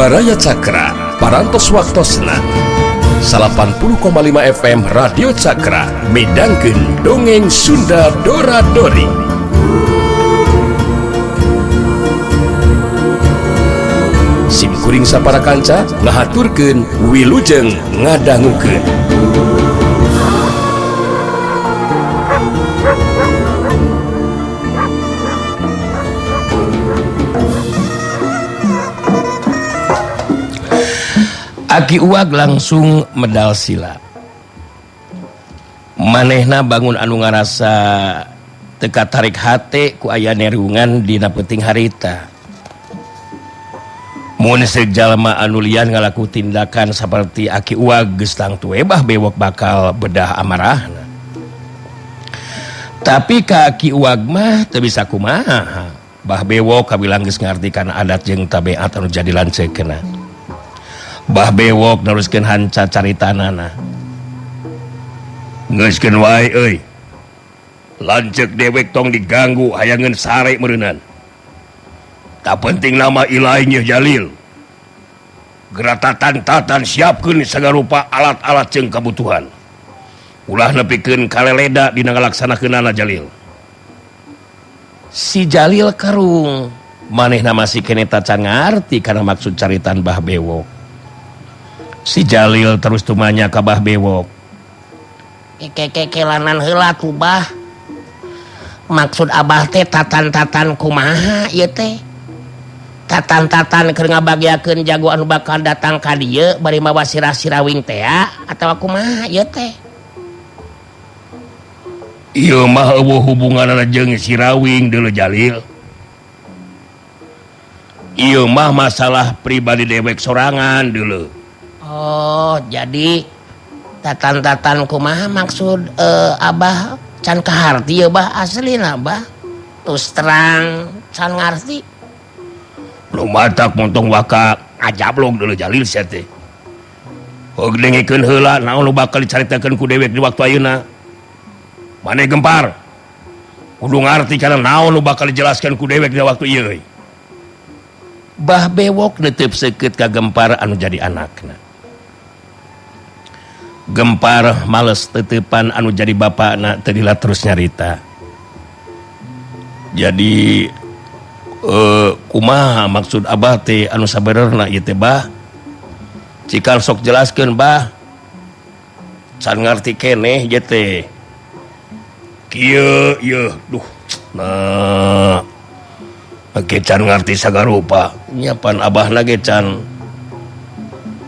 Baraya Cakra, Parantos Waktosna 80,5 FM Radio Cakra midangkeun dongeng Sunda Dora Dori. Sim kuring sapara kanca ngahaturkeun wilujeng ngadangukeun. Aki Uwag langsung medal sila. Manehna bangun anu ngarasa teka tarik hate ku aya nerungan dina peuting harita. Mun seuk jalma anu lian ngalaku tindakan saperti Aki Uwag geus tangtu we Bah Bewok bakal bedah amarahna. Tapi ka Aki Uwag mah teu bisa kumaha. Bah Bewok kabilang geus ngarti kana adat jeung tabiat anu jadi lanceukna. Bah Bewok neruskeun hanca caritanana. Geuskeun wae euy. Lanceuk dewek tong diganggu hayangeun sare meureunan. Tak penting nama ilainya Jalil. Geratatan-tatan siapkeun sagarupa alat-alat jeung kabutuhan. Ulah nepikeun kaleleda dina ngalaksanakeunana Jalil. Si Jalil karung manehna masih keneh tacan ngarti kana maksud caritan Bah Bewok. Si Jalil terus tumanya ka Bah Bewok. Kekekelanan heula tuh Bah. Maksud Abah teh tatan-tatan kumaha ieu teh? Tatan-tatan keur ngabagiakeun jago anu bakal datang ka dieu bari mawa sirah-sirawing teh atawa kumaha ieu teh? Ieu mah eueuh hubunganna jeung sirawing deuleu Jalil. Ieu mah masalah pribadi dewek sorangan deuleu. Oh, jadi tatan-tatan kumaha maksud Abah can kaharti ya Bah aslina Bah. Terus terang can ngarti. Lu matak montong waka ngajablog deuleu Jalil sia teh. Heug dengekeun heula naon nu bakal dicaritakeun ku dewek di waktu ayeuna. Maneh gempar. Kudu ngarti kana naon nu bakal dijelaskeun ku dewek di waktu ieu euy. Bah Bewok netep seukeut ka Gempar anu jadi anakna. Gempar males tetepan anu jadi bapakna teu dila terus nyarita. Jadi kumaha maksud Abah teh anu sabenerna ieu teh Bah? Cikal sok jelaskeun Bah. Can ngarti keneh ieu teh. Kieu ieu duh. Nah. Oke can ngarti sagarupa. Nya pan Abahna ge can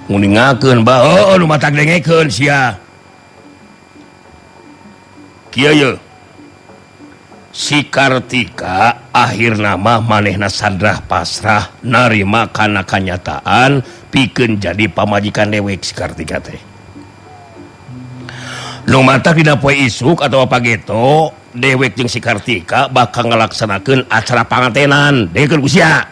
nguningakeun Bah. Oh, nu matak dengekeun sia. Kieu ye. Si Kartika akhirna mah manehna sadrah pasrah narima kana kanyataan pikeun jadi pamajikan dewek si Kartika teh. Nu matak dina poe isuk atawa pageto dewek jeung si Kartika bakal ngalaksanakeun acara pangantenan dengekeun ku sia.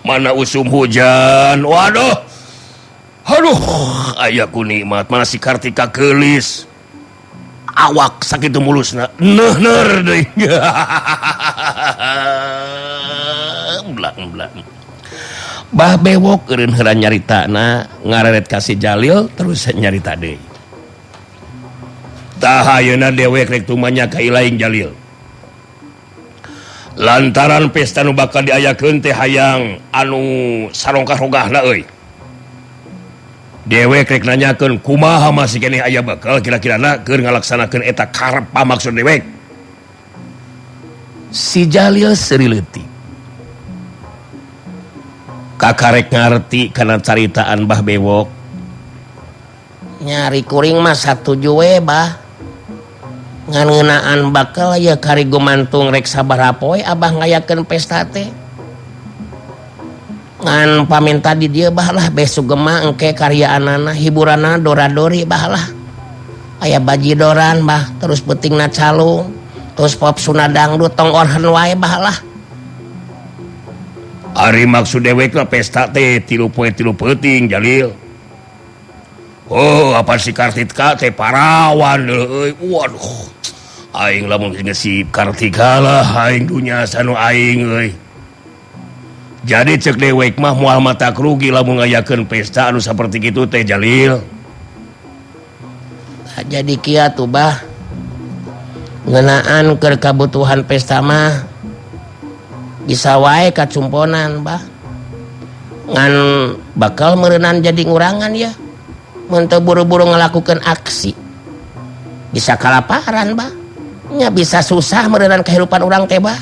Mana usum hujan, waduh, aduh, aya ku nikmat. Mana si Kartika geulis, awak sakitu mulusna, neuh-neur deui. Belang-belang. Bah Bewok eureun heula nyaritana, ngareret ka si Jalil terus nyarita deui. Tah ayeuna dewek rek tumanya ka ilaing Jalil. Lantaran pesta nu bakal diayakeun teh hayang anu sarongkah-rongkahna euy. Dewek rek nanyakeun kumaha masih keneh aya bakal kira-kirana keur ngalaksanakeun eta karep pamaksud dewek. Si Jalil seuri leutik. Kakarek ngarti kana caritaan Bah Bewok. Nyari kuring mah satuju we Bah. Ngan ngeunaan bakal ya kari gumantung rek sabaraha poe Abah ngayakeun pesta teh. Ngan paminta di dieu Bah lah besok gema engke karyaanana hiburanna dora-dori Bah lah. Aya bajidoran Bah terus peutingna calung terus pop sunda dangdut tong orhan wae Bah lah. Ari maksud dewek lah pesta teh 3 poe 3 peuting Jalil. Oh, apa si Kartika teh parawan euy. Waduh. Aing lamun geus si Kartika lah aing dunya sanu aing euy. Jadi cek dewek mah moal matak rugi lamun ngayakeun pesta anu saperti kitu teh Jalil. Jadi kieu atuh bah. Ngeunaan keur kabutuhan pesta mah bisa wae kacumponan bah. Ngan bakal meureunan jadi ngurangan ya. Mun teu buru-buru ngalakukeun aksi bisa kalaparan bah. Nya bisa susah meureunan kehidupan urang teh bah.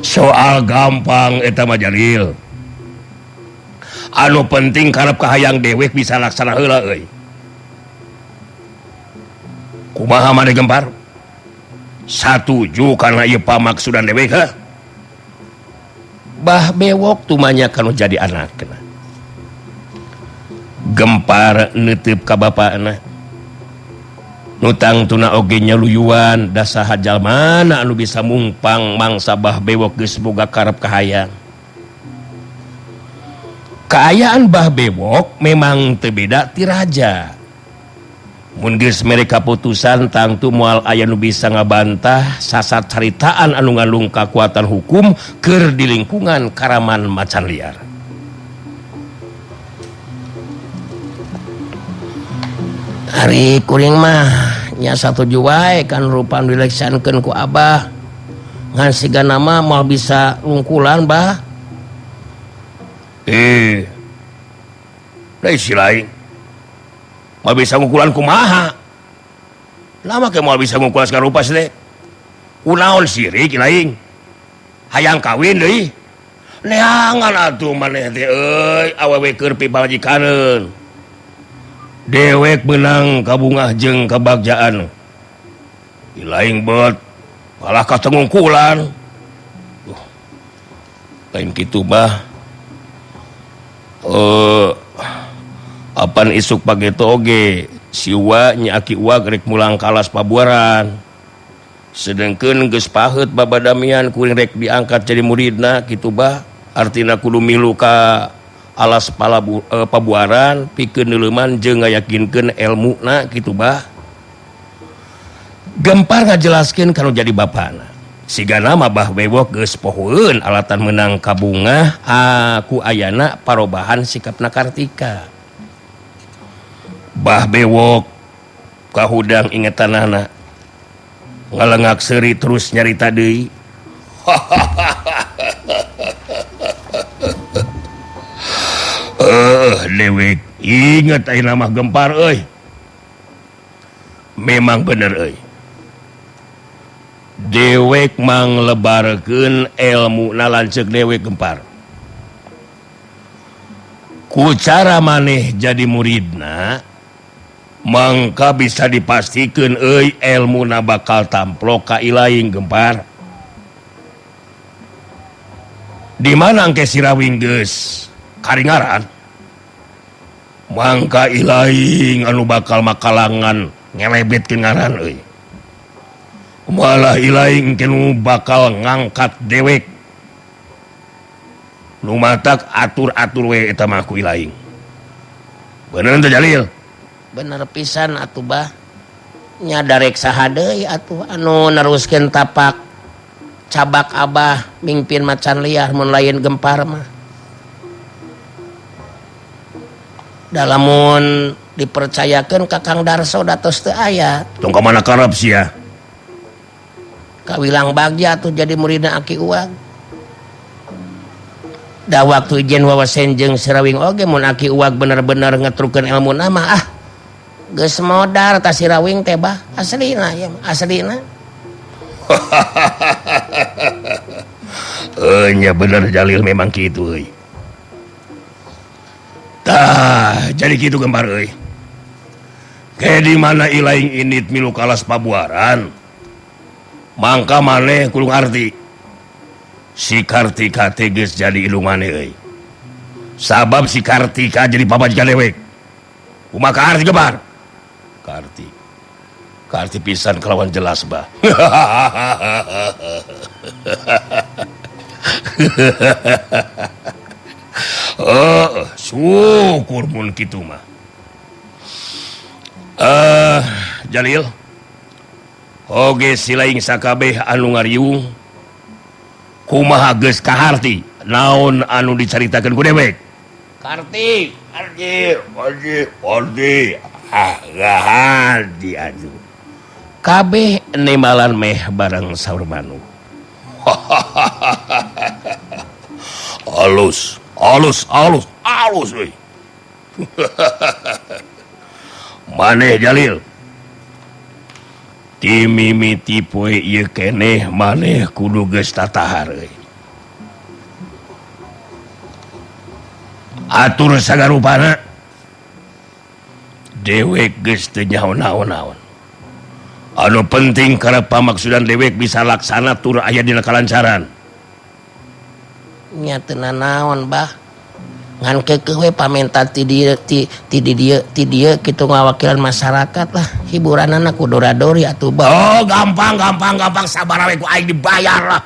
Soal gampang eta mah Jalil. Anu penting karep kahayang dewek bisa laksana heula euy. Kumaha maneh Gempar? Satuju kana ieu pamaksudan dewek heuh? Bah Bewok tumanya kanu jadi anakna. Gempar neuteup ka bapana. Nutang tuna oge nyaluyuan da saha jalmana anu bisa mungpang mangsa Bah Bewok geus boga karep kahayang. Kaayaan Bah Bewok memang teu beda ti raja. Mun geus mere kaputusan tangtu moal aya nu bisa ngabantah sasat caritaan anu ngalung kakuatan hukum keur di lingkungan karaman macan liar. Ari kuring mah nya satuju wae kan rupa nu dileksankeun ku Abah. Ngan sigana mah moal bisa lungkulan bah. Lain si lain. Moal bisa ngungkulan kumaha? Lama ke moal bisa ngungkulan segala rupa sih teh. Kunaon sirik lain? Hayang kawin deui. Neangan atuh maneh teh euy awewe keur pipamajikaneun. Dewek menang kabungah jeung kebagjaan. Ilaing bet malah katengungkulan. Lain kitu bah. Apan isuk pageto oge siwa nya aki uwa rek mulang kalas pabuaran. Sedengkeun geus paheut babadamian kuring rek diangkat jadi muridna kitu bah. Artina kudu milu ka alas pabuaran pikeun neuleuman jeung ngayakinkeun elmuna kitu bah. Gempar ngajelaskeun kana jadi bapana. Sigana mah Bah Bewok geus pohoeun alatan meunang kabungah aku ayana parobahan sikapna Kartika. Bah Bewok kahudang ingetanana ngalengak seuri terus nyarita deui. Dewek inget ayeuna mah Gempar euy. Memang bener euy. Dewek manglebarkeun elmuna lanceuk dewek Gempar. Ku cara maneh jadi muridna mangka bisa dipastikeun euy elmuna bakal tamplok ka ilaing Gempar. Di mana engke Sirawing geus karingaran mangka ilaing anu bakal makalangan ngelebetkeun ngaran euy. Malah ilaing nu bakal ngangkat dewek. Nu matak atur-atur we eta mah ku ilaing. Bener teh Jalil? Bener pisan atuh bah. Nya darek saha deui atuh anu neruskeun tapak cabak Abah mingpin macan liar mun lain Gempar mah. Dalamun dipercayakeun ka Kang Darso datos teu aya. Tong ka mana karep sia? Kawilang bagja atuh jadi muridna Aki Uwag. Da waktu ijen wawasen jeung Sirawing oge mun Aki Uwag bener-bener ngetrukeun ilmu nama ah geus modar ta Sirawing teh bah aslina ya aslina. Nya bener Jalil memang kitu euy. Tah, jadi kitu Gempar euy. Ke di mana ilaing init milu kalas pabuaran. Mangka maneh kudu ngarti. Si Kartika teh geus jadi ilung maneh euy. Sabab si Kartika jadi pamajikan dewek. Kumaha kaarti Gempar? Karti. Karti pisan kelawan jelas bah. Syukur mun kitu mah. Jalil. Oge silaing sakabeh anu ngariung. Kumaha geus kaharti naon anu dicaritakeun ku dewek? Karti, arti, arti, arti. Ah, harti atuh. Kabeh nemalan meh bareng saur manuk. Alus, alus, alus, alus euy. Maneh Jalil. Ti mimiti poe ieu keneh maneh kudu geus tatahar euy. Atur sagarupana. Dewek geus teu nyaho naon-naon. Anu penting kana pamaksudan dewek bisa laksana tur aya dina kalancaran. Nya teu nanaon bah. Ngan keukeuh we pamenta ti dieu ti ti di dieu ti dieu kitu ngawakilan masyarakat lah. Hiburanana ku dora-dori atuh bah. Oh, gampang gampang gampang sabar we ku aing dibayar lah.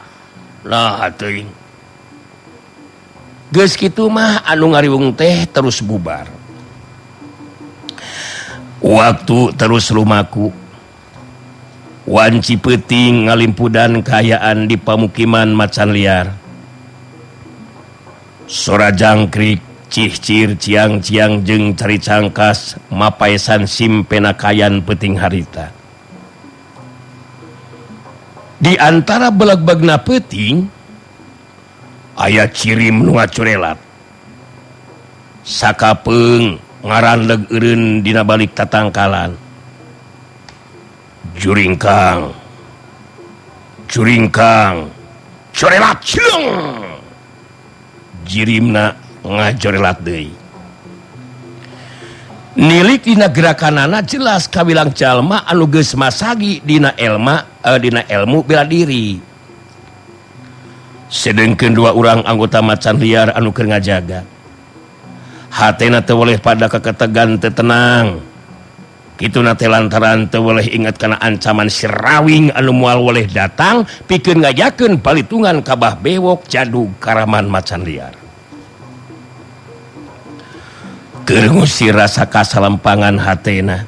Lah teuing. Geus kitu mah anu ngariwung teh terus bubar. Waktu terus lumaku. Wanci peuting ngalimpudan kaayaan di pamukiman macan liar. Sora jangkrik, cihcir, ciang-ciang jeung cari cangkas mapaesan simpena kayan peuting harita. Di antara belag-bagna peuting aya cirim nu ngacurelat. Sakapeung ngaranleg eureun dina balik tatangkalan. Juringkang, juringkang, corelat ciung. Jirimna ngajorelat deui. Nilik dina gerakanana jelas kawilang jalma anu geus masagi dina elma dina ilmu bela diri. Sedengkeun dua urang anggota macan liar anu keur ngajaga. Hatena teu weleh pada keketegan teu tenang. Kitu na teh lantaran teu weleh inget kana ancaman si Rawing anu moal weleh datang pikeun ngajakeun palitungan ka Bah Bewok jadug karaman macan liar. Keur ngusir rasa kasalempangan hatena,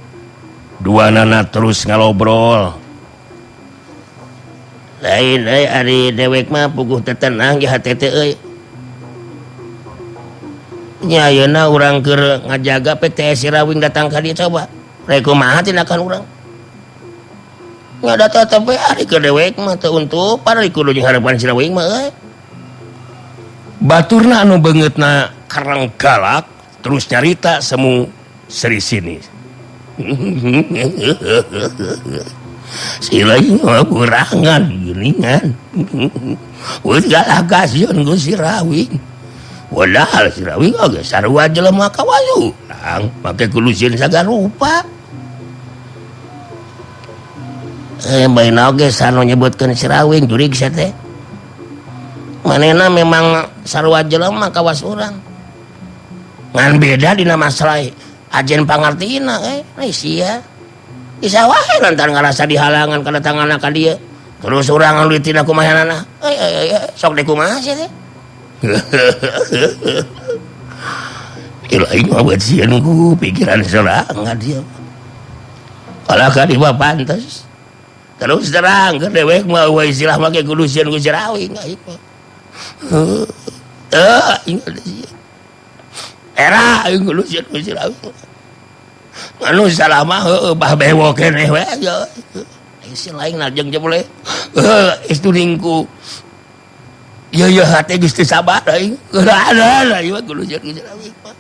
duanana terus ngalobrol. Lain euy ari dewek mah puguh teu tenang ge hate teh euy. Nya ayeuna urang keur ngajaga PT si Rawing datang ka dieu coba. Rek kumaha tindakan urang? Nya da tetep we ari keur dewek mah teu untupan ari kudu jeung harapan si Rawing mah euy. Baturna anu beungeutna karang galak terus nyarita semu seri sini. Si lain mah kurangan geuningan. Geus galak kasieun ku si Rawing. Padahal si Rawing oge sarua jelema ka wayu. Tang make kudu sieun sagarupa. Bae oge sanu nyebutkeun si Rawing jurig sia teh. Manehna memang sarua jelema kawas urang. Ngan beda dina masalah ajen pangartina sia. Bisa wae lantaran ngarasa dihalangan kedatanganna ka dieu. Terus urang anu ditindak kumahanana. Sok deh kumaha sia teh. Ilahi mah buat sieun ku pikiran sorangan dia. Kalau ka dieu mah pantes. Terus terang ke dewek mah eueuh istilah mah ge kudu sieun ku si Rawing aing mah. Heuh, aing kudu sieun. Era aing kudu sieun ku si Rawing. Anu salah mah heueuh bah bewok keneh we. Istilah aing najeng jebule. Heuh, istuningku. Ya ya hate geus teu sabar aing. Geura aing mah kudu sieun ku si Rawing mah.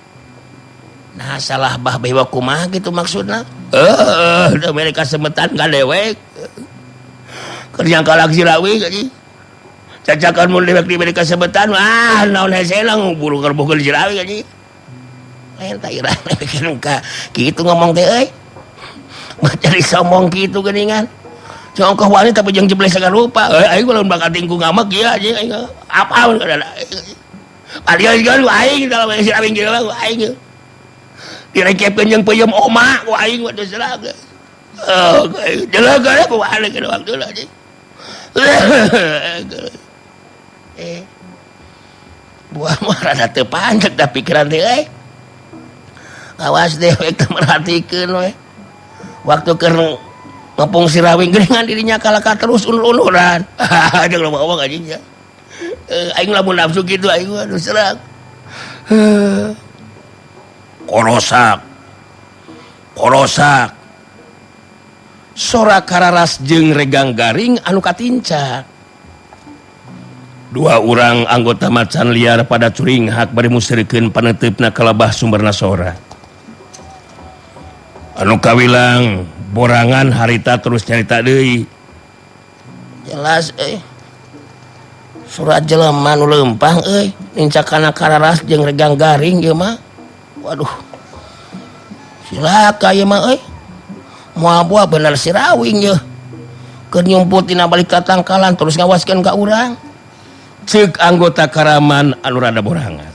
Nah salah bah bewok kumaha kitu maksudna? Heuh, da mereka semetan ka dewek. Keur nyangkalak si Rawing anjing. Cacakan mun dewek di mereka semetan, ah naon hese lah buru ngerbokeun si Rawing anjing. Lain tak ira bikin ka kitu ngomong teh euy. Mah jadi sombong kitu geuningan. Congkoh wani tapi jeung jeble sagarupa. Euy aing lamun bakal tingku ngamek ieu anjing aing. Apa mun kada. Adieu aing dalam si Rawing kieu aing. Direkepkeun jeung peuyeum oma ku aing mah teu serag. Oh, jelek ku aing kana waktu anjing. Buah mah rada teu pancet da pikiran teh euy. Awas dewek teh merhatikeun we. Waktu keur ngepung si Rawing geuningan dirinya kalaka terus unur-unuran. Jeung loba omong anjing nya. Aing lamun nafsu kitu aing mah nu serang. Korosak. Korosak. Sora kararas jeung regang garing anu katincak. Dua urang anggota macan liar pada curinghak bari musirikeun paneuteup kalabah sumberna sora. Anu kawilang borangan harita terus carita deui. Jelas euy. Surat jelema nu leumpang euy, nincakana kararas jeung regang garing ieu mah. Waduh. Cilaka ieu mah euy. Moal buah bener si Rawing yeuh. Keur nyumput dina balik ka tangkalan terus ngawaskeun ka urang. Ceuk anggota Karaman anu rada borangan.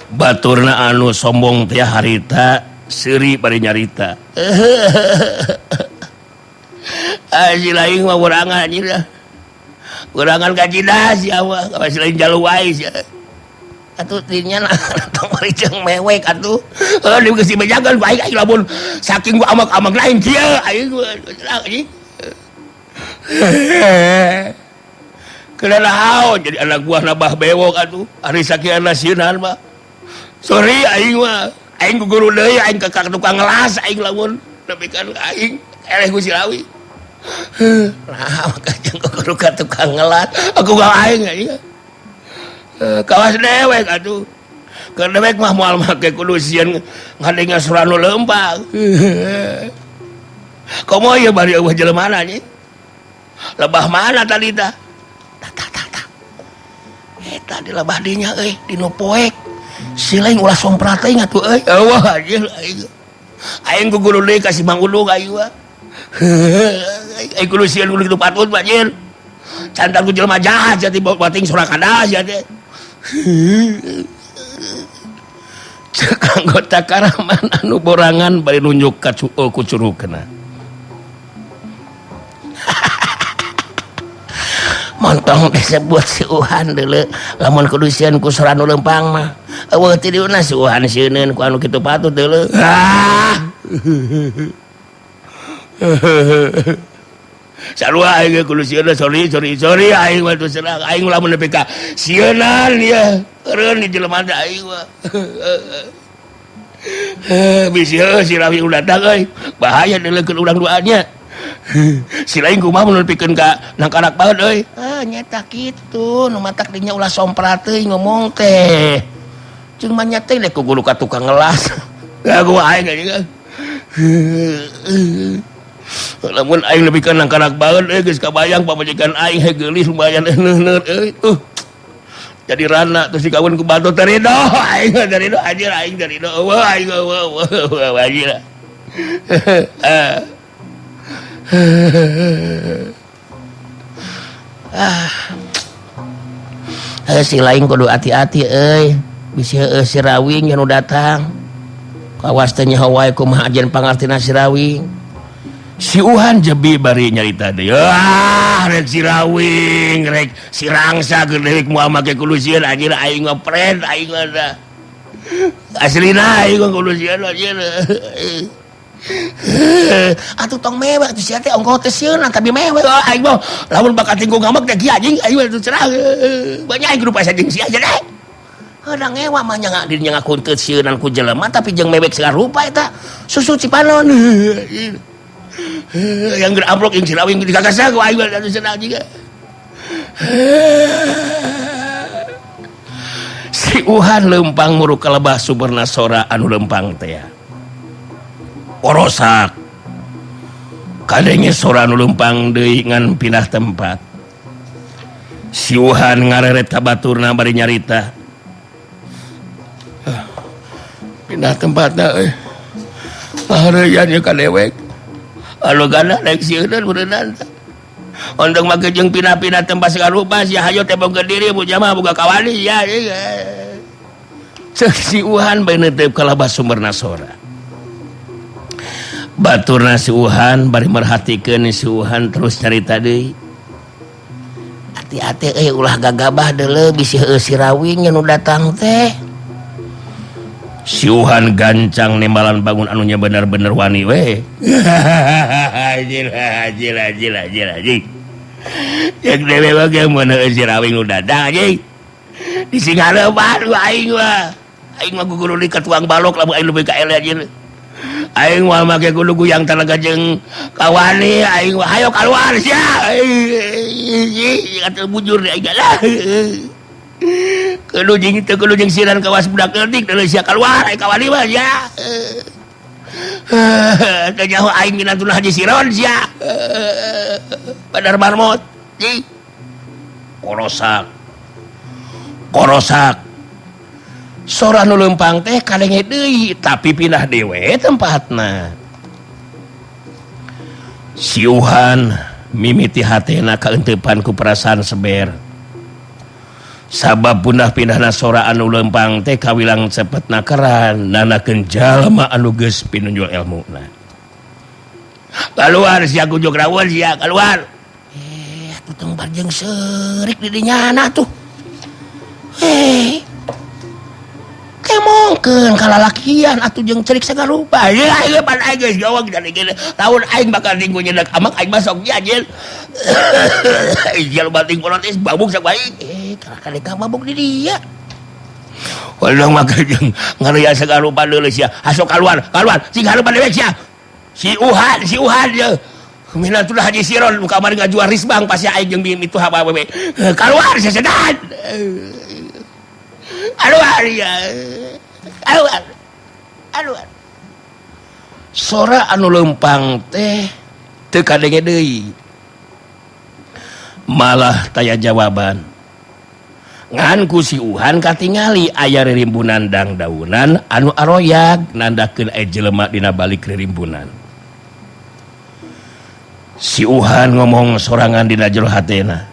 Baturna anu sombong teh harita seuri bari nyarita. Ah si lain mah borangan anjir. Borangan ka Cina si awah, kawas lain jalu wae sia. Atuh dinya tong bari jeung mewek atuh. Heuh geus dibejakeun ku aing lamun saking gua amak-amak lain kieu aing anjing. Kelelahaon jadi anak buah nabah bewok atuh. Ari sakiana sieunan mah. Sorry aing mah. Aing ku guru deui aing ka tukang ngelas aing lamun nepi ka aing eleh ku si Rawi. Nah, maka jeung guru ka tukang ngelas aku gak aing anjing. Kawas dewek atuh. Keur dewek mah moal make kudu sieun ngadengar sora nu leumpang. Komo ieu bari eueuh jelema anjing. Lebah mana tadi tah? Eta di lebah dinya euy, di nu poek. Si lain ulah somprat teuing atuh euy. Eueuh anjir aing. Aing ku guru deui ka si Mang Udung aing mah. Aing kudu sieun kudu kitu patut anjir. Cantan ku jelema jahat sia teh bating sora kada sia teh. Ceuk anggota Karaman anu borangan bari nunjuk ka ku curugna. Montong disebut si Uhan deuleu lamun kudu sieun ku sora nu leumpang mah. Eueuh ti diuna si Uhan sieuneun ku anu kitu patut deuleu. Ah. Sarua aing kudu sieun sorry sorry sorry aing mah teu serang aing lamun nepi ka sieunan ieu eureun di jelema teh aing mah. Bisi heuh si Rawi udah datang euy. Bahaya deuleukeun urang duanya. Si lain kumaha mun nepikeun ka nangkarak baeud euy. Heuh nyata kitu nu matak dinya ulah somprat teuing ngomong teh. Jeung mah nya teh dek ku guru ka tukang ngelas. Gagu aing anjing. Lamun aing nepikeun nangkarak baeud euy geus kabayang pamajikan aing he geulis lumayan neuh-neuh euy. Jadi rana terus dikawin ku batur teh rido aing teh rido anjir aing teh rido eueuh aing eueuh eueuh anjir. Ah. Si lain kudu hati-hati euy. Bisi heueuh si Rawing anu datang. Kawas teh nyaho wae kumaha ajen pangartina si Rawing. Si Uhan jebi bari nyarita deui. Ah, rek si Rawing, rek si Rangsa keur dewek moal make kudu sieun anjir aing mah pren aing mah da. Aslina aing mah kudu sieun anjir. Atuh tong mewek atuh sia teh ongkoh teh sieun tapi mewek. Aing mah lamun bakal tinggu ngamek teh kieu anjing aing mah cerah. Banyak aing kudu pasa jeung sia aja deh. Heuh ngewa mah nya dirinya ngaku teu sieunan ku jelema tapi jeung mewek segala rupa eta. Susu Cipanon. Yang geus amplok jeung si Rawing dikakasa ku aing mah atuh senang juga. Si Uhan leumpang muruk kalebah sumberna sora anu leumpang teh. Orosak kadenge sora nu leumpang deui ngan pindah tempat. Si Uhan ngareret ka baturna bari nyarita. Pindah tempatna euy. Pahareuyan ye ka dewek. Anu gana rek sieuneun beureunan. Ondong make jeung pindah-pindah tempat segala rupa sia hayo teh boga diri bu jamaah boga kawani sia. Ceuk si Uhan bae neuteup kalabah sumberna sora. Baturna si Uhan bari merhatikeun si Uhan terus carita deui. Hati-hati euy ulah gagabah deuleu bisi heueuh si Rawing nu datang teh. Si Uhan gancang nembalan bangun anunya bener-bener wani we. Anjir anjir anjir anjir anjir. Yang dewe mah mun si Rawing nu dadang anjing. Disingareupan ku aing mah. Aing mah guguru di ka tuang balok lamun aing leuwih ka ele anjing. Aing mah make kudu guyang talaga jeung kawani aing mah hayo kaluar sia. Atuh bujur di aing lah. Kudu jeung teu kudu jeung siran kawas budak leutik deuleu sia kaluar aing kawani mah sia. Teu nyaho aing minantuna Haji Siron sia. Badar marmot. Korosak. Korosak. Sora nu leumpang teh kadenge deui tapi pindah dewe tempatna. Siuhan mimiti hatena kaeuntepan ku perasaan seber. Sabab pundah-pindahna sora anu leumpang teh kawilang cepet nakeran nanakeun jalma anu geus pinunjul elmuna. Kaluar sia kujuk rawon sia kaluar. Atuh tong barjeng seurik di dinya na tuh. Kemongkeun kalalakian atuh jeung cerik sagarupa. Ya ieu pan aing geus gawang jadi gini. Lamun aing bakal tinggu nyedak amak aing masok dia anjeun. Ijal bating polotis babuk sak baik. Kalah mabuk di dia. Waduh maka jeung ngareya sagarupa deuleu sia. Hasok kaluar, kaluar sing harupan dewek sia. Si Uhan ye. Minantuna Haji Siron nu kamari ngajual risbang pasti aing jeung mituh awewe. Kaluar sia sedan. Aduh ya. Aduh. Aduh. Sora anu leumpang teh teu kadenge deui. Malah taya jawaban. Ngan ku si Uhan katingali aya ririmbunan dangdaunan anu aroyag nandakeun aya jelema dina balik ririmbunan. Si Uhan ngomong sorangan dina jero hatena.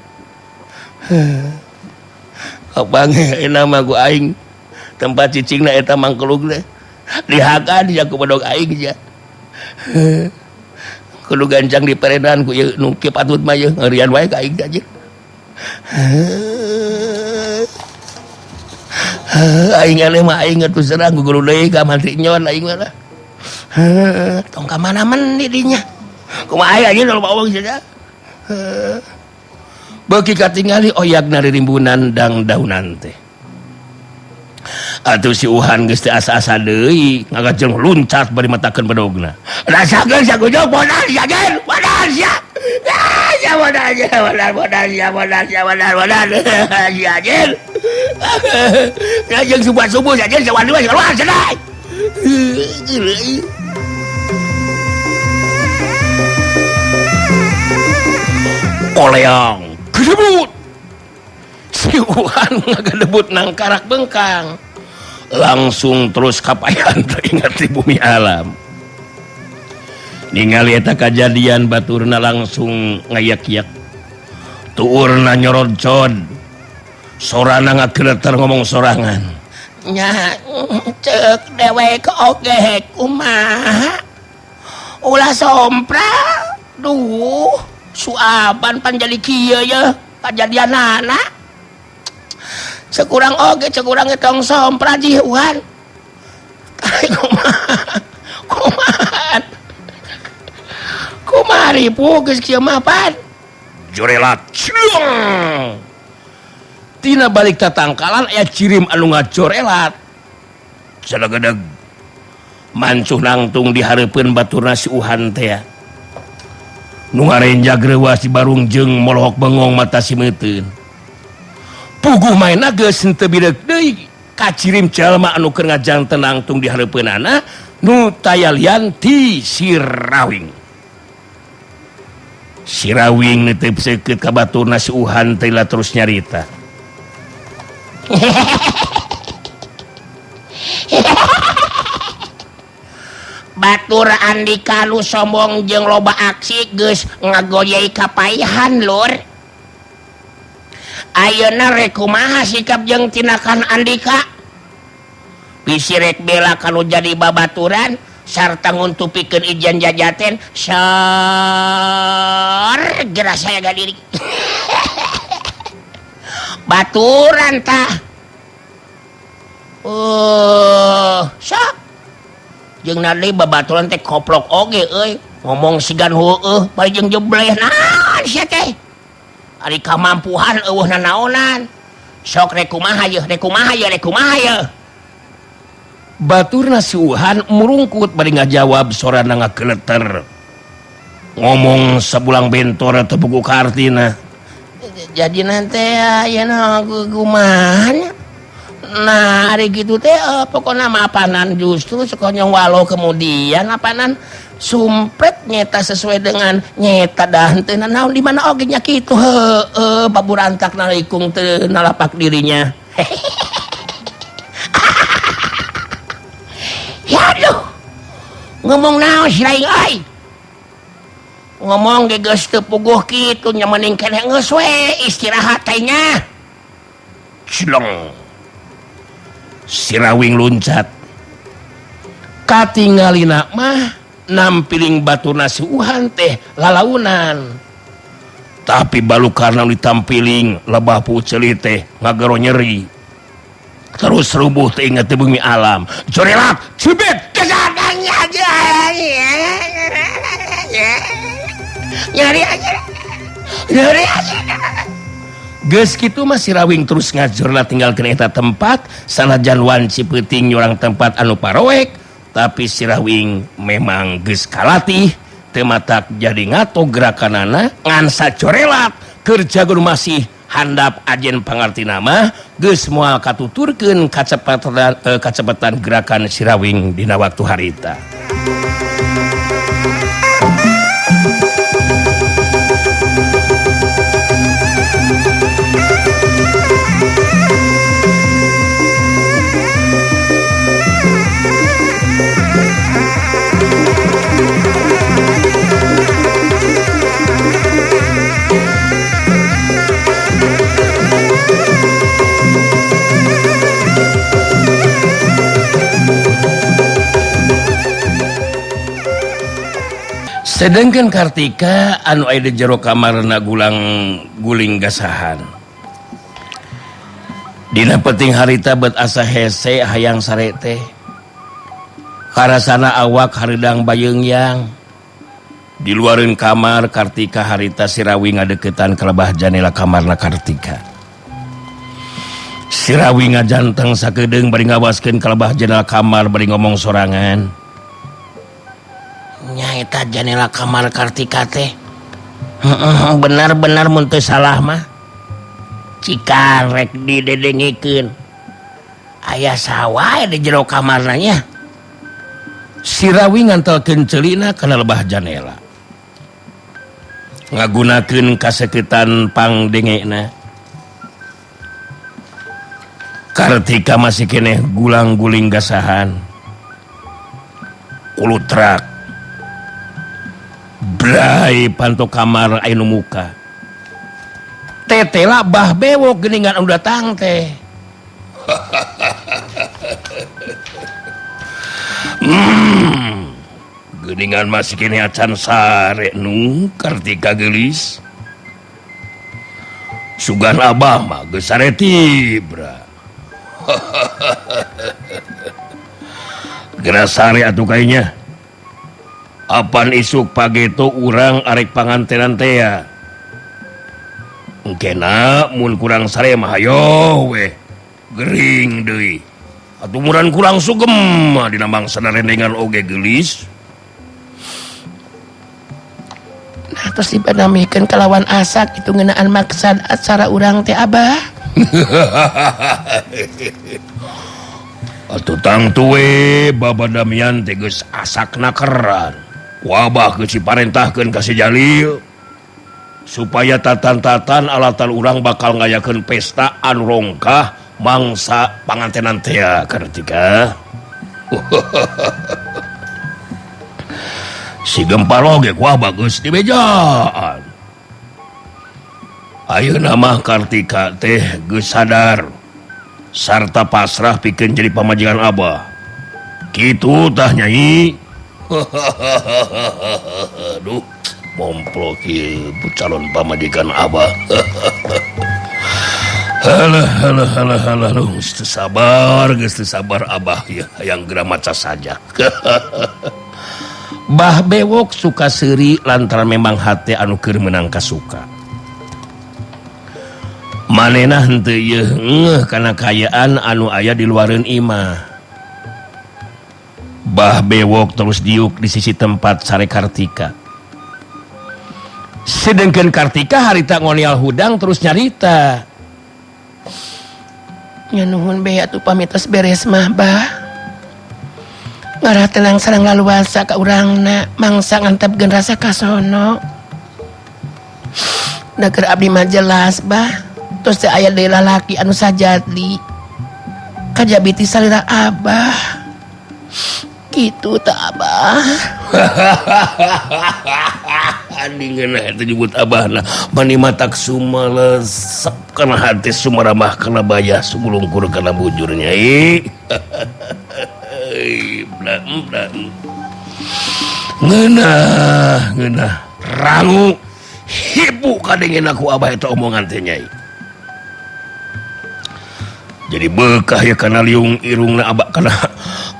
Abang enak mah ku aing tempat cicingna eta mangkelug teh dihakan sia ku bedog aing sia. Kudu gancang diperedan ku ieu nu kieu patut mah ieu ngerian wae ka aing teh anjing. Aing eleh mah aing atuh serang guguru deui ka mantri nyon aing mah lah. Tong ka mana men di dinya. Kumaha aing anjing loba omong sia. Beuki katingali oyagna ririmbunan dangdaunan teh. Atuh si Uhan geus teu asa-asa deui, ngagajeng luncat bari matakeun bedogna. Rasakeun sia gujug modal sia gen, modal sia. Ya modal sia, modal modal sia, modal sia, modal modal. Sia gen. Ngajeng subuh-subuh sia gen sawani mah keluar cenah. Koleang gedebut. Si Uhan ngagedebut nang karak bengkang. Langsung terus kapayan teringat di bumi alam. Ningali eta kajadian baturna langsung ngayak-yak. Tuurna nyorodcod. Sorana ngageleter ngomong sorangan. Nya ceuk dewek oge kumaha. Ulah sompra. Duh, suaban pan jadi kieu ye kajadianana. Sekurang oge cekurang tong sompra jihuan. Kumaha? Kumaha? Kumaha ripuh geus kieu mah pan? Jorelat. Ciung. Tina balik tatangkalan aya cirim anu ngajorelat. Salegedeg. Mancuh nangtung dihareupeun baturna si Uhan teh. Nu ngarenjag reuas di barung jeung molohok bengong mata si meuteun. Puguh maena geus henteu bireuk deui kacirim jalma anu keur ngajanten nangtung di hareupeunana nu tayalian ti si Rawing. Si Rawing neuteup seukeut ka baturna si Uhan teh terus nyarita. Batur Andika nu sombong jeung loba aksi geus ngagoyei kapaihan lur. Ayeuna rek kumaha sikap jeung tindakan Andika? Bisi rek bela kanu jadi babaturan sarta nguntupikeun ijan jajaten sor geura saya gadiri. Baturan tah. Sok jeung nadi babaturan teh koplok oge euy, ngomong sigan heueuh bari jeung jebleh naon sia teh. Ari kamampuhan eueuh nanaonan. Sok rek kumaha yeuh, rek kumaha yeuh, rek kumaha yeuh. Baturna suuhan murungkut bari ngajawab sorana ngageleter. Ngomong sabulang bentor teu buku kartina. Jadi nanti ya na kumaha. Nah, hari gitu teh pokoknya mah apanan justru sekonyong walau kemudian apanan sumpret nyeta sesuai dengan nyeta dah teu naon di mana oge nya kitu heueuh baburantak nalikung teu nalapak dirinya. Ya aduh. Ngomong naon si laing euy. Ngomong ge geus teu puguh kitu nya mending keneh geus we istirahat teh nya. Cileng. Sirawing luncat. Katingalina mah nampiling baturna suuhan teh lalaunan. Tapi balukarna ditampiling lebah puceuli teh ngagero nyeri. Terus rubuh teh ingat teh bumi alam. Jorelap cibet kesadannya aja. Nyeri aja. Nyeri aja. Geus kitu mah Sirawing terus ngajurna tinggalkeun eta tempat sanajan wanci peuting nyurang tempat anu paroek tapi Sirawing memang geus kalatih teu matak jadi ngato gerakanana ngan sacorelat keur jago masih handap ajen pangartina mah geus moal katuturkeun kacepatan gerakan Sirawing dina waktu harita. Sedangkan Kartika anu aya di jero kamarna gulang guling gasahan. Dina penting harita bet asa hese hayang sare teh. Karasana awak hareudang bayeungyang. Di luareun kamar Kartika harita Sirawi ngadeukeutan kalebah janela kamarna Kartika. Sirawi ngajanteng sakedeung bari ngawaskeun kalebah janela kamar bari ngomong sorangan. Nyaeta janela kamar Kartika teh. Benar-benar mun teu salah mah. Cikarek didedengikeun. Aya saha wae di jero kamarna nya. Sirawi ngantelkeun ceulina kana lebah janela. Ngagunakeun kaseketan pangdengena. Kartika masih keneh gulang-guling gasahan. Kulutrak. Brai panto kamar anu muka. Tetela bah bewok geuningan anu datang teh. Geuningan masih keneh acan sare nu Kartika geulis. Sugan abah mah geus sare tibra. Geura sare atuh kayanya. Apan isuk pageto urang arek pangantenan tea. Engkena mun kurang sare mah hayo weh. Gering deui. Atuh muran kurang sugem mah dina mangsa rendengan oge geulis. Nah terus dipanamikeun kalawan asak itu ngeunaan maksad acara urang teh abah. Atuh tangtu we Baba Damian teh geus asakna keran. Wabah geus diparentahkeun ka si Jalil supaya tatan-tatan alatan urang bakal ngayakeun pesta anu rongkah mangsa pangantenan teh Kartika. Si Gempar oge ku abah geus dibejaan. Ayeuna mah Kartika teh geus sadar sarta pasrah pikeun jadi pamajikan abah. Kitu tah Nyai. Aduh, momplok ieu calon pamajikan abah. Halah halah halah halah, geus teu sabar, geus teu sabar abah ya, hayang geura maca saja. Bah bewok suka seuri lantaran memang hate anu keur meunang kasuka. Manehna henteu yeuh ngeuh kana kaayaan anu aya di luareun imah. Bah Bewok terus diuk di sisi tempat sare Kartika. Sedengkeun Kartika harita ngonial hudang terus nyarita. Nya nuhun be atuh pamit tos beres mah bah. Ngarah tenang sareng laluasa ka urangna mangsa ngantepkeun rasa kasono. Da keur abdi mah jelas bah. Tos teu aya deui lalaki anu sajati. Kajabi ti salira abah. Kitu tah abah. Anjing eta nyebut abahna mani matak sumelesep kana hati sumaramah kana bayah sumulungkur kana bujur nyai. Ngeunah ngeunah rangu hibu kadengin aku abah eta omongan teh nyai. Jadi bekah ya kana liung irungna abah kana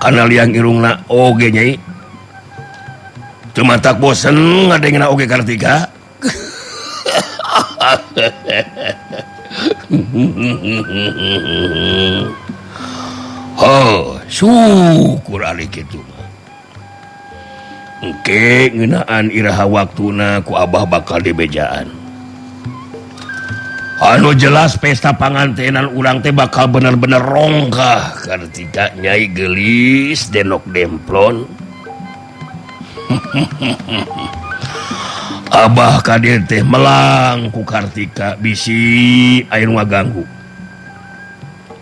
kana liang irungna oge nyai. Teu matak bosen ngadengena oge Kartika. Oh, syukur ari kitu mah. Engke ngeunaan iraha waktuna ku abah bakal dibejaan. Anu jelas pesta pangantenan urang teh bakal bener-bener rongkah Kartika nyai geulis denok demplon. Abah kadir teh melang ku Kartika bisi aya nu ngaganggu.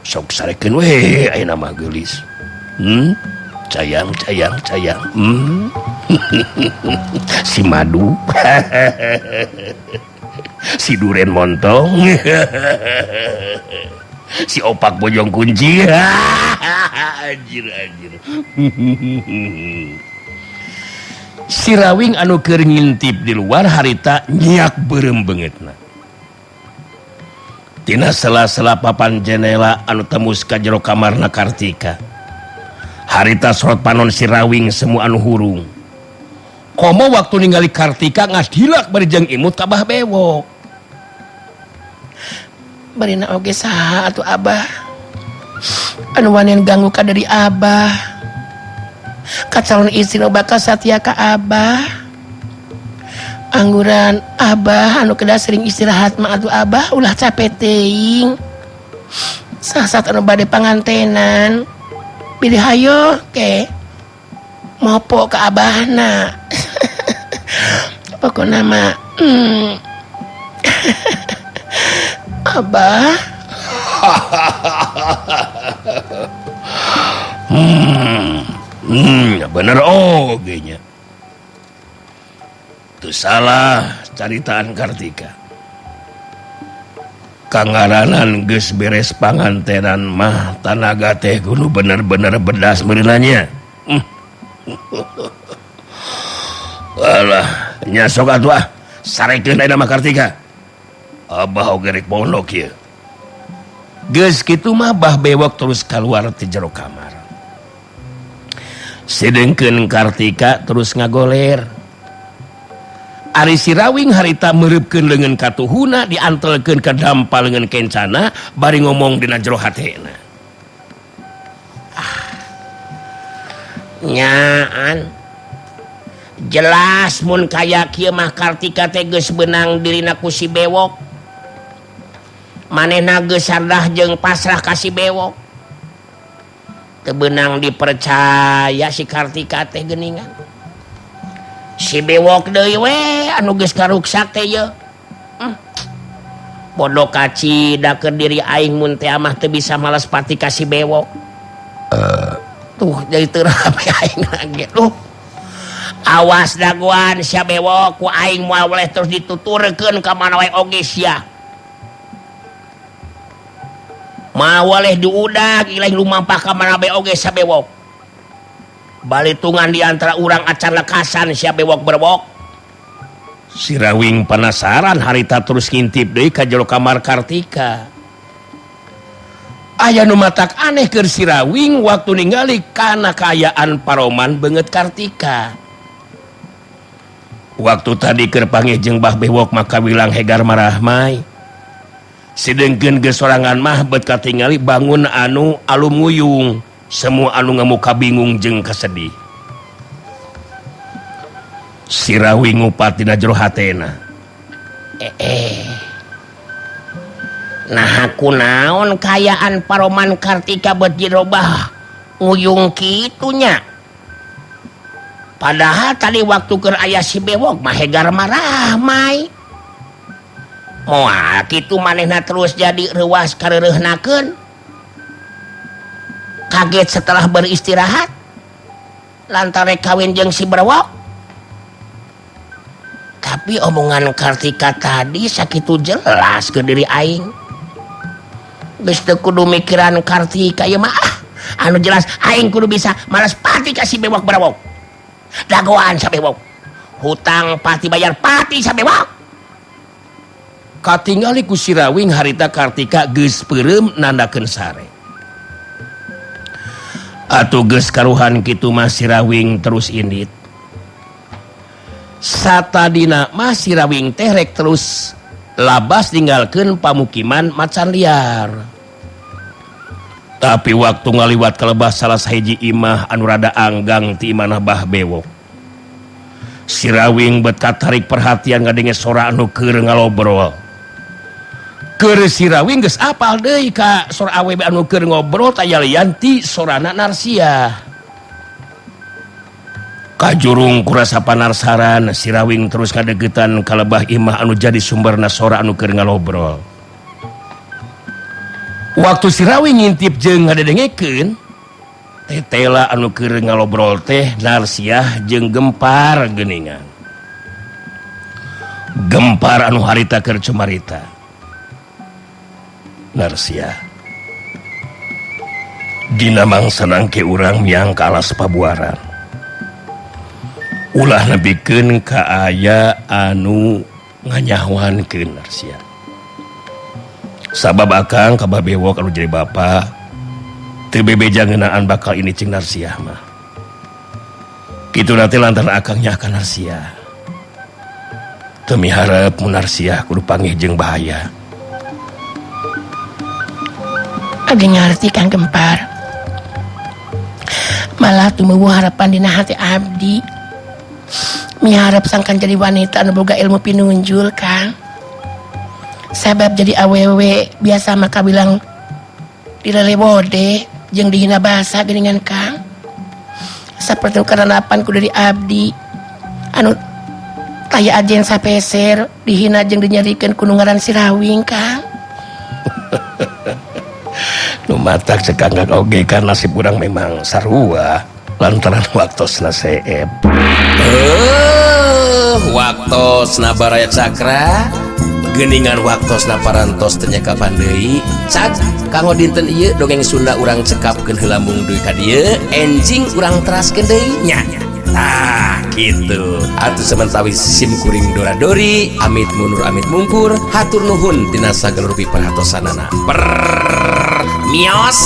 Sok sarekeun we ayeuna mah geulis. Cayang cayang cayang. Si madu. Si duren montong. Si opak bojong kunci. Anjir anjir. Si Rawing anu keur ngintip di luar harita nyiak beureum beungeutna. Tina sela-sela papan jendela anu tembus ka jero kamarna Kartika. Harita sorot panon si Rawing semua anu hurung. Komo waktu ningali Kartika ngadilak bari jeung imut ka Bah Bewok. Barina oge saha atuh abah? Anu wanen ganggu ka dari abah. Ka calon istri nu bakal satia ka abah. Angguran abah anu kedah sering istirahat mah atuh abah ulah capek teuing. Sasat anu bade pangantenan. Pilih hayo ke mopo ka abahna. Pokona mah abah. Bener oge nya. Teu salah caritaan Kartika. Kangaranan geus beres pangantenan mah tanaga teh kudu bener-bener bedas meureunanya. Alah, nya sok atuh ah. Sarekeun ayeuna mah Kartika. Abah oge rek pondok ieu. Geus kitu mah Bah Bewok terus kaluar ti jero kamar. Sedengkeun Kartika terus ngagoler. Ari si Rawing harita meureupkeun leungeun katuhuna diantelkeun ka dampa leungeun kencana bari ngomong dina jero hatena. Ah. Nyaan. Jelas mun kaya kieu mah Kartika teh geus beunang dirina ku si Bewok. Manehna geus sardah jeung pasrah ka si Bewok. Teu beunang dipercaya si Kartika teh geuningan. Si Bewok deui we anu geus karuksak teh ye. Bodoh kaci da keur diri aing mun teh amah teu bisa malas pati ka si Bewok. Tuh jadi teu rapi aing lagi. Duh. Awas dagoan sia Bewok ku aing moal boleh terus dituturkeun ka mana wae oge sia. Mawaleh diudag ilaih lumampah ka mana bae oge sia Bewok. Balitungan di antara urang acan lekasan sia Bewok berbok. Si Rawing penasaran harita terus ngintip deui ka jero kamar Kartika. Aya nu matak aneh keur si Rawing waktu ningali kana kaayaan paroman beungeut Kartika. Waktu tadi keur panggih jeung Bah Bewok maka wilang hegar marahmai. Sedengkeun geus sorangan mah bet katingali bangun anu alum nguyung, semua anu ngamuka bingung jeung kasedih. Sirawing ngupat dina jero hatena. Nah aku naon kayaan Paroman Kartika bet dirobah nguyung kitunya. Padahal tadi waktu keur aya si Bewok mah hegar marah mai. Moal kitu manehna terus jadi reuwas kareureihnakeun. Kaget setelah beristirahat lantaran kawin jeung si Bewok. Tapi omongan Kartika tadi sakitu jelas ke diri aing. Geus teu kudu mikiran Kartika ieu mah anu jelas aing kudu bisa malas pati ka si Bewok Bewok. Dagoan sa Bewok. Hutang pati bayar pati sa Bewok. Katingali ku Sirawing harita Kartika geus peureum nandakeun sare. Atuh geus karuhan kitu mah Sirawing terus indit. Satadina mah Sirawing teh rek terus labas ninggalkeun pamukiman macan liar. Tapi waktu ngaliwat kalebah salah sahiji imah anu rada anggang ti imanah Bah Bewok. Sirawing bet katarik perhatian ngadenge sora anu keur ngalobrol. Keur Sirawing geus apal deui ka sora awewe anu keur ngobrol taya lian ti sorana Narsiah. Kajurung kurasa panarsaran Sirawing terus kadegetan kalebah imah anu jadi sumberna sora anu keur ngalobrol. Waktu Sirawing ngintip jeung ngadedengekeun tetela anu keur ngalobrol teh Narsiah jeung Gempar geuningan. Gempar anu harita keur cumarita. Narsiah dina mangsa nangke urang miang ka alas pabuaran. Ulah nepikeun ka aya anu nganyahoankeun Narsiah. Sabab akang ka Bah Bewok anu jadi bapa teu bebeja ngeunaan bakal ini cing Narsiah mah. Kitu nanti lantaran akang nya ka Narsiah. Teu miharep mun Narsiah kudu panggih jeung bahaya. Abdi ngarti Kang Gempar. Malah tumuwuh harapan dina hati abdi. Miharep sangkan jadi wanita anu boga ilmu pinunjul Kang. Sabab jadi awewe biasa maka bilang dilelewode jeung dihina bahasa geuningan Kang. Saperti karanapan ku dari abdi anu taya ajen sapeser dihina jeung dinyarikeun ku nu ngaran Sirawing Kang. Nu matak cekangkang oge kan nasib urang memang sarua lantaran waktosna seep. Waktosna baraya cakra geuningan waktosna parantos teu nyakapan deui. Cak kanggo dinten ieu dongeng Sunda urang cekapkeun heula mung deui ka dieu enjing urang teraskeun deui nya. Tah kitu. Atuh samentawis sim kuring dora dori amit mundur amit mungkur hatur nuhun dina sagala rupi perhatosanana. Mios.